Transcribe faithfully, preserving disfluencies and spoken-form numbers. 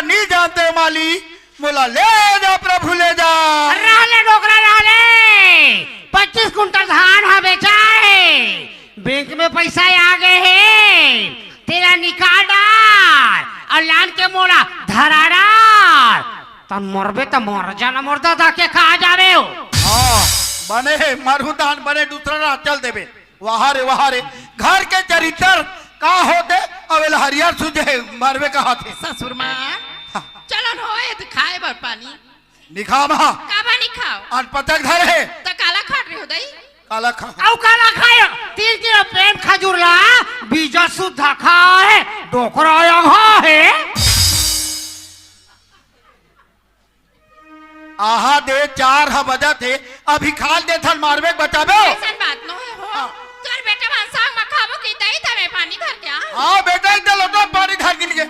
नहीं जानते माली, मोला ले जा प्रभु, ले जा। रहले डोकरा, रहले। पच्चीस कुंटल धान ह बेचाए, बैंक में पैसा आ गए हे, तेला निकाल डार अउ लान के मोला धरा डार। त मरबे त मर जाना, मोर दादा के कहा जावे हो। हाँ, बने हे, मरहू दान बने, दूसरा राह चल देबे। वाह रे, वाह रे, घर के चरित्र का होथे, अउ एला हरियर सूझे मरबे कहाथे। ससुर माँ, हाँ। चलन हो, ए खाए बर पानी। निखाम हा। काबर निखाव? अनपचक धर हे। त काला खात रहे हो दई? काला खा। अउ काला खाय? तीन किलो पेन खजूर ला, बीजा सुद्धा खाए, डोकरा यहाँ हे। आहा दे, चार ह बजत हे, अभी खाल देथन, मारबे के बचाबे। अइसन बात नो हे हो। हाँ। तोर बेटा मन साग म खाबो कि दई तमे पानी धर के आ। हाँ बेटा, इधर लोटा पानी धर के लिए।